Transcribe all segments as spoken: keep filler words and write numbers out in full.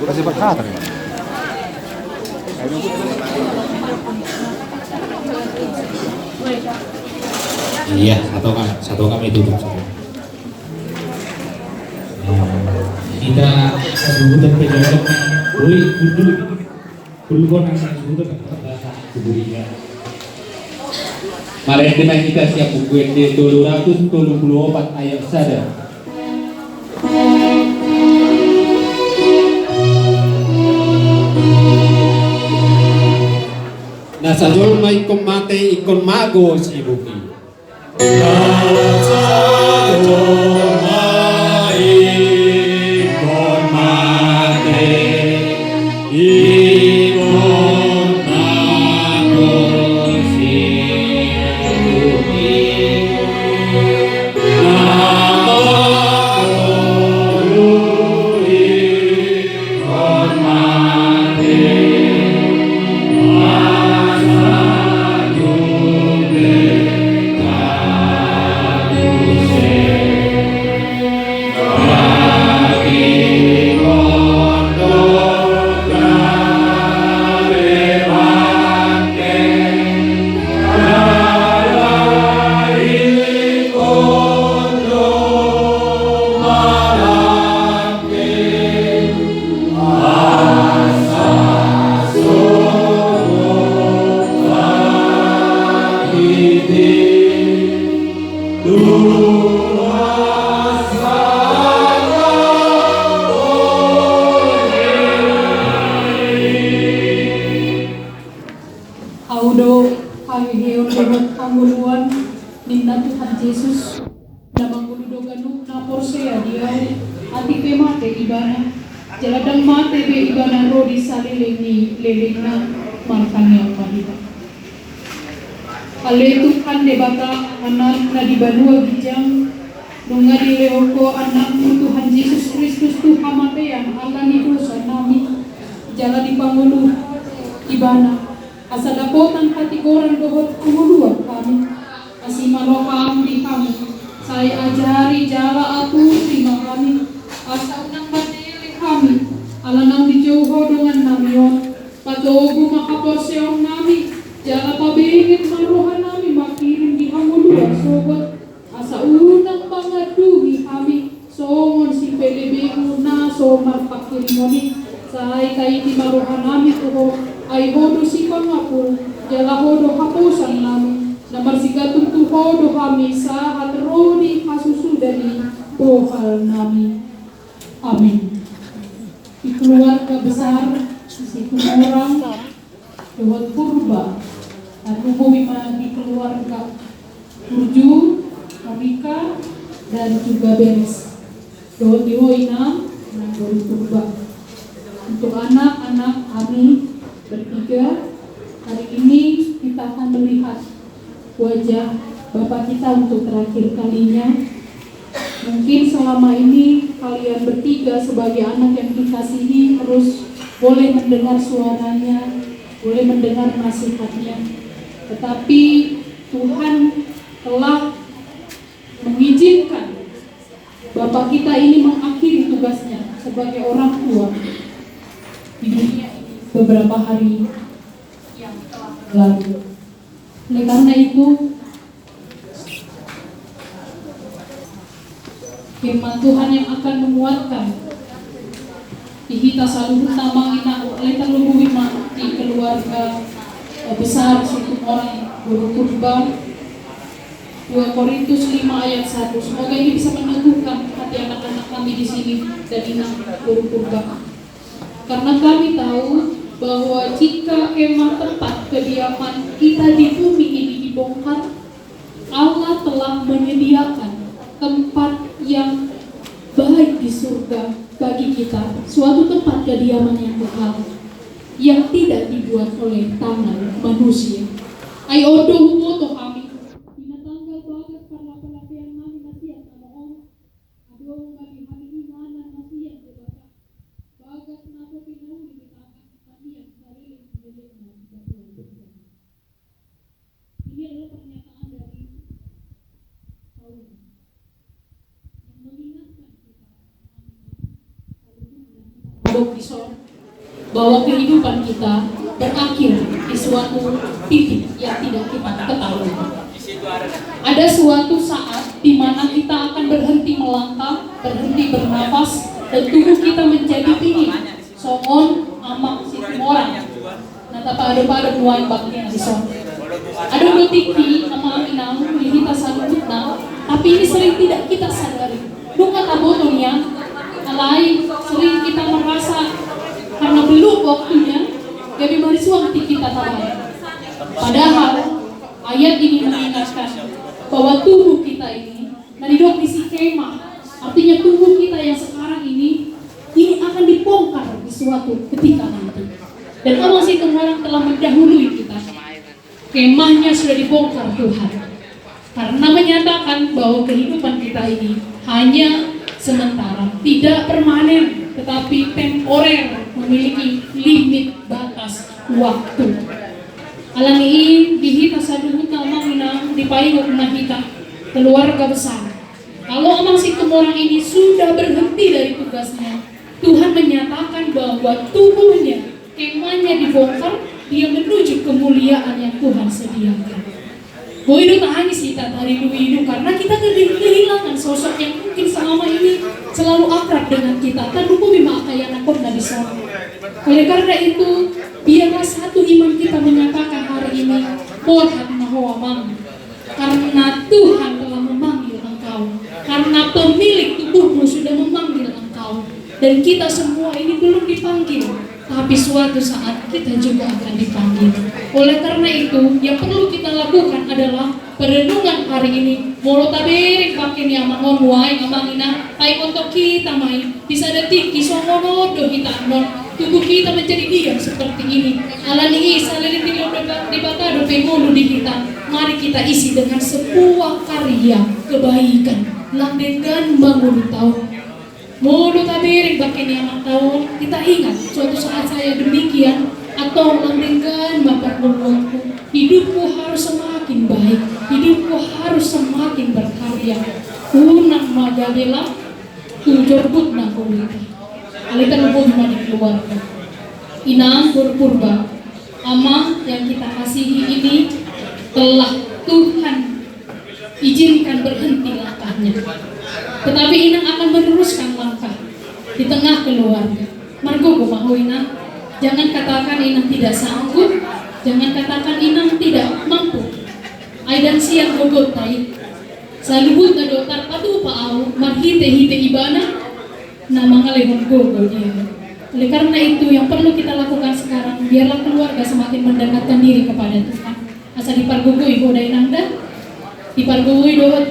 Iya, satu kami, satu kami itu. Hita saluhutna pe jolo, Boi, gundul. Gundul, nang saluhutna pe bahasa Kuburia. Marende ma hita sian Buku Ende tolu ratus tolu pulu opat ayat sada. Na sajolma ingkon mate, ingkon mago sibohi. Ahu do haheheon dohot hangoluan, ninna Tuhan Jesus, na mangolu do ganup na porsea di Ahu, atik pe mate ibana, jala ndang mate be ibana ro di saleleng ni lelengna. Martangiang ma hita. Ale Tuhan Debata, Anak na di banua ginjang, nunga dilehon Ho Anakmu Tuhan Jesus Kristus tu hamatean ala ni dosanami, jala dipangolu Ibana, asa dapotan hatigoran dohot hangoluan hami. Asi ma roham di hami, sai ajari jala aturi ma hami, asa unang mandele hami, ala naung dijou Ho dongannami on. Patogu ma haporseaonnami, jala pabenget ma rohanami manghirim di hangoluan sogot, asa unang mangandungi hami songon sipelebengu na so marpanghirimon i. Sai taiti ma rohanami tu Ho, ai Ho do sipangampun, jala Ho do haposannami. Na marsigantung tu Ho do hami sahat ro di hasusuda ni bohalnami. Amin. Di keluarga besar Situmorang dohot Purba, tarlumobi ma di keluarga Burju, Monika, dan juga Beres. Dohot di ho inang, inang boru Purba. Untuk anak-anak kami bertiga, hari ini kita akan melihat wajah Bapak kita untuk terakhir kalinya. Mungkin selama ini kalian bertiga sebagai anak yang dikasihi terus boleh mendengar suaranya, boleh mendengar nasihatnya. Tetapi Tuhan telah mengizinkan Bapak kita ini mengakhiri tugasnya sebagai orang tua di dunia ini beberapa hari yang telah berlalu. Oleh karena itu, firman Tuhan yang akan menguatkan di hita saluhutna, amang inang, alai tarlumobi ma di keluarga, eh, besar Situmorang boru Purba. Dua Korintus lima ayat satu. Semoga ini bisa meneguhkan hati anak-anak kami di sini dan inang boru Purba. Karena kami tahu bahwa jika kemah tempat kediaman kita di bumi ini dibongkar, Allah telah menyediakan tempat yang baik di surga bagi kita, suatu tempat kediaman yang kekal, yang tidak dibuat oleh tangan manusia. Ai on do huboto hami, di na tanggal bagas parlapalapeannami na sian tano on, adong ma di hami inganan na sian Debata, bagas na so pinauli ni tangan na sian saleleng ni lelengna di banua ginjang. Ini adalah pernyataan dari Paulus yang mengingatkan kita, saluhutna hita Dison, bahwa kehidupan kita berakhir di suatu titik yang tidak kita ketahui. Ada suatu saat di mana kita akan berhenti melangkah, berhenti bernapas, dan tubuh kita menjadi dingin. Songon Amang Situmorang na tapaadop-adop nuaeng bakti na dison. Adong do tingki, amang inang, di hita saluhutna, tapi ini sering tidak kita sadari. Nunga taboto nian, alai sering kita merasa karena belum waktunya, gabe marisuang tingki ta tabaen. Padahal ayat ini mengingatkan bahwa tubuh kita ini, na didok disi kemah, artinya tubuh kita yang sekarang ini, ini akan dibongkar di suatu ketika nanti. Dan Amang Situmorang telah mendahului kita. Kemahnya sudah dibongkar Tuhan. Karena menyatakan bahwa kehidupan kita ini hanya sementara, tidak permanen, tetapi temporer, memiliki limit batas waktu. Alani i, di hita saluhutna, amang inang, dipaingot ma hita, keluarga besar. Kalau Amang Situmorang ini sudah berhenti dari tugasnya, Tuhan menyatakan bahwa tubuhnya, kemahnya dibongkar, dia menuju kemuliaan yang Tuhan sediakan. Boi do tangis hita taridu-idu karena kita kehilangan sosok yang mungkin selama ini selalu akrab dengan kita. Tarlumobi ma angka ianakhonna dison. Oleh karena itu, biarlah satu iman kita menyatakan hari ini, borhat ma ho, Amang. Karena Tuhan telah memanggil engkau. Karena pemilik tubuhmu sudah memanggil engkau. Dan kita semua ini belum dipanggil, tapi suatu saat kita juga akan dipanggil. Oleh karena itu, yang perlu kita lakukan adalah perenungan hari ini. Molo tabereng bangke ni amang on, nuaeng amang inang, paingothon hita ma i. Di sada tingki songon on do hita annon, tubuh kita menjadi diam seperti ini. Alani i, saleleng dilehon Debata dope ngolu di hita, mari kita isi dengan sebuah karya kebaikan. Lang denggan ma ngolunta on. Molo tabereng bangke ni amanta on, kita ingat, suatu saat saya demikian, atau lang denggan ma parngoluanku, hidupku harus semakin baik, hidupku harus semakin berkarya. Unang ma gabe lang tu jorbutna ngolunta. Alai tarlumobi ma di keluarga. Inang boru Purba, amang yang kita kasihi ini telah Tuhan izinkan berhenti langkahnya. Tetapi inang akan meneruskan langkah di tengah keluarga. Margogo ma ho, inang. Jangan katakan inang tidak sanggup, jangan katakan inang tidak mampu. Ai ndang sian gogonta i. Saluhutna do tarpatupa ahu marhite-hite ibana na mangalehon gogo di ahu. Oleh karena itu, yang perlu kita lakukan sekarang, biarlah keluarga semakin mendekatkan diri kepada Tuhan. Asa dipargogoi ho da inang da, dipargogoi dohot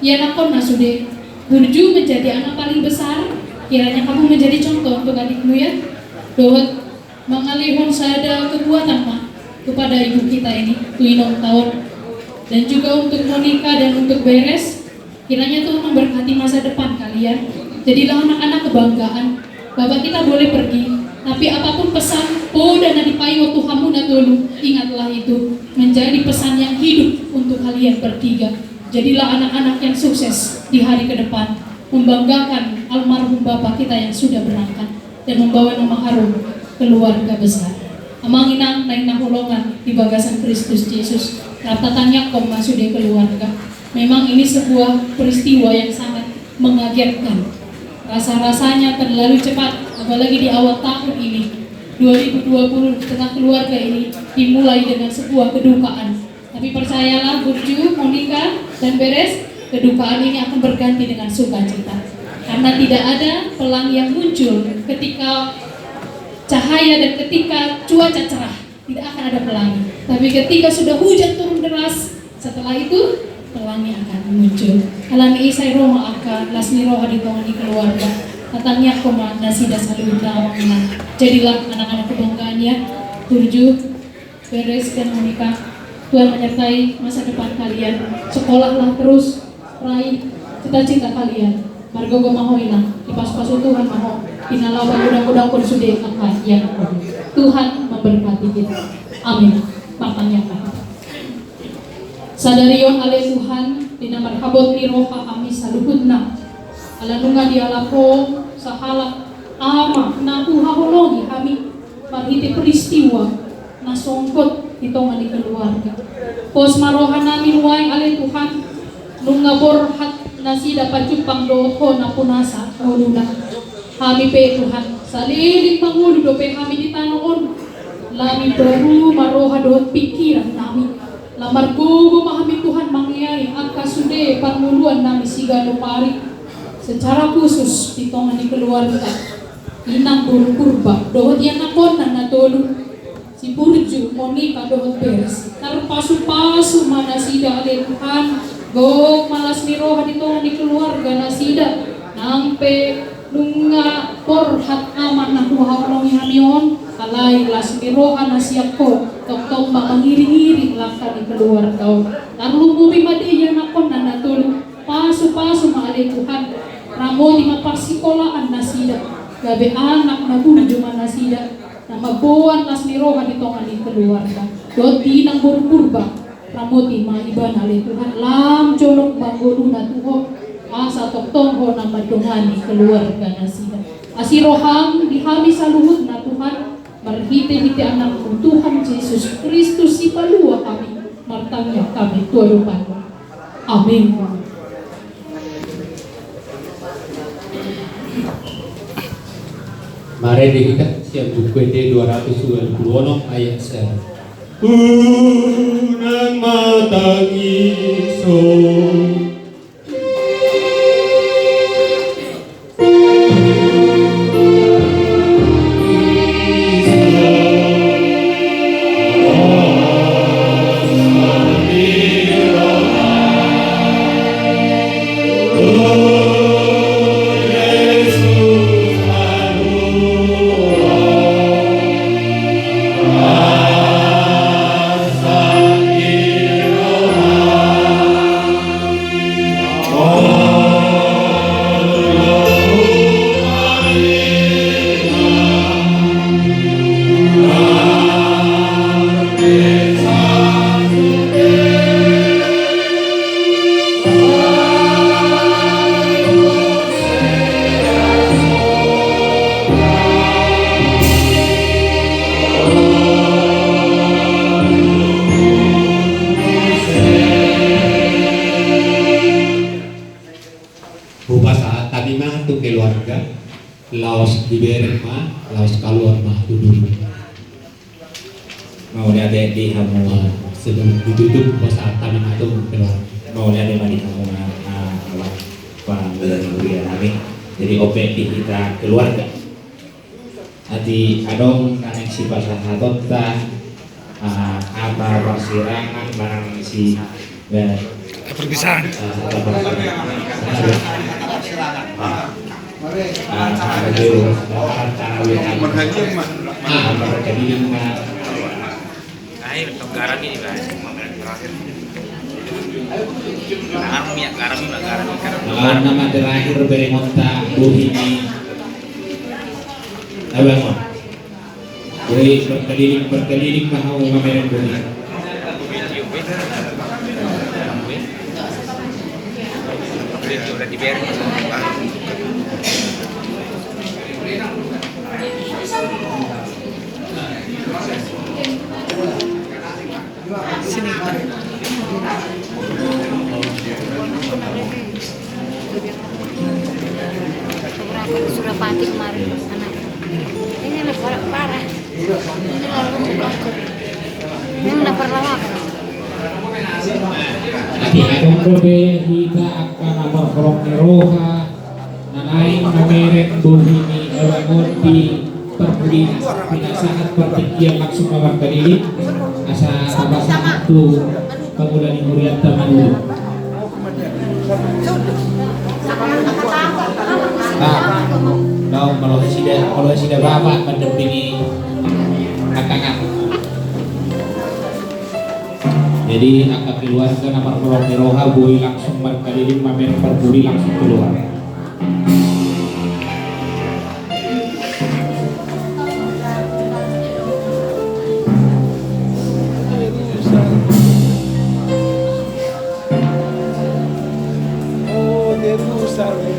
ianakhonna sude. Burju menjadi anak paling besar, kiranya kamu menjadi contoh untuk adikmu ya. Dohot mangalehon sada kekuatan ma kepada ibu kita ini, tu inongta on. Dan juga untuk Monica dan untuk Beres, kiranya Tuhan memberkati masa depan kalian. Jadilah anak-anak kebanggaan. Bapak kita boleh pergi, tapi apapun pesan poda na dipaingot tu hamu na tolu, ingatlah itu menjadi pesan yang hidup untuk kalian bertiga. Jadilah anak-anak yang sukses di hari ke depan, membanggakan almarhum bapak kita yang sudah berangkat dan membawa nama harum keluarga besar. Amang inang na hinaholongan di bagasan Kristus Jesus, rap tatangiangkon ma sude keluarga. Memang ini sebuah peristiwa yang sangat mengagetkan. Rasa-rasanya terlalu cepat, apalagi di awal tahun ini, dua ribu dua puluh, di tengah keluarga ini dimulai dengan sebuah kedukaan. Tapi percayalah, Burju, Monica, dan Beres, kedukaan ini akan berganti dengan sukacita. Karena tidak ada pelangi yang muncul ketika cahaya dan ketika cuaca cerah. Tidak akan ada pelangi. Tapi ketika sudah hujan turun deras, setelah itu pelangi akan muncul. Alani i, sai ro ma angka las ni roha di tonga ni keluarga. Tatangiangkon ma nasida saluhutna, amang inang. Jadilah anak-anak kebanggaan ya, Burju, Beres, dan Monica. Tuhan menyertai masa depan kalian. Sekolahlah terus, raih cita-cita kalian. Margogo ma ho, inang, dipasu-pasu Tuhan ma ho di na laho pagodang-godangkon sude angka ianakhon. Tuhan memberkati kita. Amin. Martangiang ma hita. Sadari on ale Tuhan, di na marhabot ni roha hami saluhutna, ala nunga dialap Ho sahalak Ama na huhaholongi hami marhite peristiwa na songkot di tonga ni keluarga. Pos ma roha nami nuaeng ale Tuhan, nunga borhat nasida pajumpang dohot Ho nampuna ngoluna. Hami pe Tuhan, saleleng mangolu dope hami di tano on, lami boru ma roha dohot pingkiran nami. Lam margogo ma hami Tuhan mangeahi angka sude parngoluan nami siganup ari. Secara khusus di tonga ni keluarga inang boru Purba dohot ianakhonna na tolu, si Burju, Monika dohot Beres. Tarpasupasu ma nasida ale Tuhan. Gok ma las ni roha di tonga ni keluarga nasida. Nang pe nunga borhat ama na huhaholongi hami on, alai las ni roha na sian Ho tongtong ma mangiringiring langka ni keluarga on. Tarlumobi ma di ianakhonna na tolu. Pasupasu ma ale Tuhan. Ramoti ma parsikolaan nasida, gabe anak na burju ma nasida, na mamboan las ni roha di tonga ni keluarga. Dohot di inang boru Purba, ramoti ma ibana ale Tuhan, lam jonok ma ngoluna tu Ho, asa tongtong Ho na mandongani keluarga nasida. Asi roham di hami saluhutna Tuhan, marhitehite Anakmu Tuhan Jesus Kristus, Sipalua hami, martangiang hami tu adopanmu. Amin. Marende hita sian Buku Ende dua ratus dua puluh onom ayat sada. Unang ma tangihon. Hupasahat hami ma tu keluarga, laos dibereng ma, laos kaluar ma tu dulu. Mauliate di hamu. Sebelum ditutup, hupasahat hami ma tu keluarga. Mauliate ma di hamu, ah, ah, apa, pangula ni huria nami. Jadi, ope di hita keluarga. Ati adong na naeng sipasahatonta, ah, hata parsirangan manang si, eh, perpisahan. Ah, hata parsirangan. Ah, hata parsirangan. Ah, hata parsirangan. Ah, hata parsirangan. Ai, tong garam i, Bang. Garam i, garam i, garam i, garam i. Laos nama terakhir berengonta bohi ni abang on. Bohi berkeliling, berkeliling ma hamu mamereng bohi. Sini. Sudah pagi kemarin, anak. Ini anak parah, parah. Ini lalu. Ini udah parah lama. Ati adong dope hita angka na marholong ni roha na naeng mamereng bohi ni abang on di parpudi, pinasahat partingkian langsung ma markeliling, asa tapasahat tu pangula ni hurianta Manurung. Nah, molo nasida, molo nasida bapak mendampingi angka. Jadi angka keluarga na marholong ni roha boi langsung markeliling mamereng parpudi langsung keluar. Oh, Yerusalem.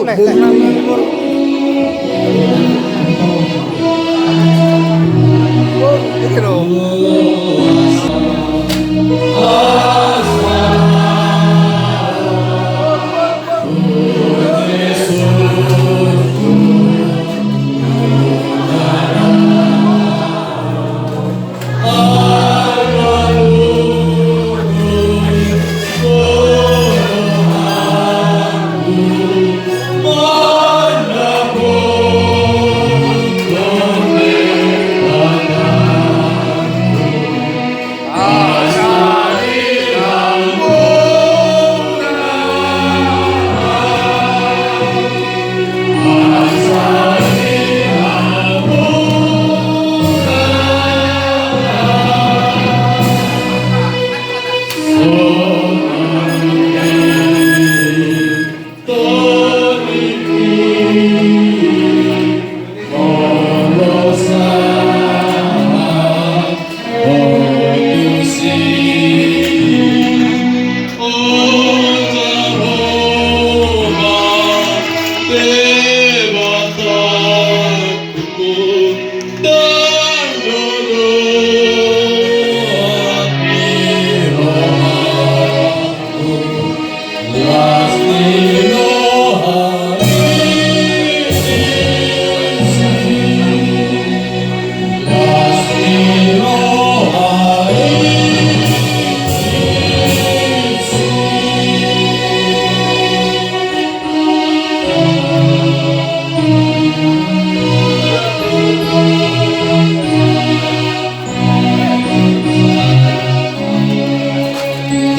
Boru, boru.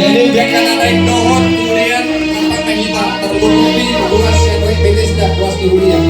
Jadi, dengkan anak dohot, kemudian datang ke kita, terlebih ruas yang baik, betes dah, ruas di Huria.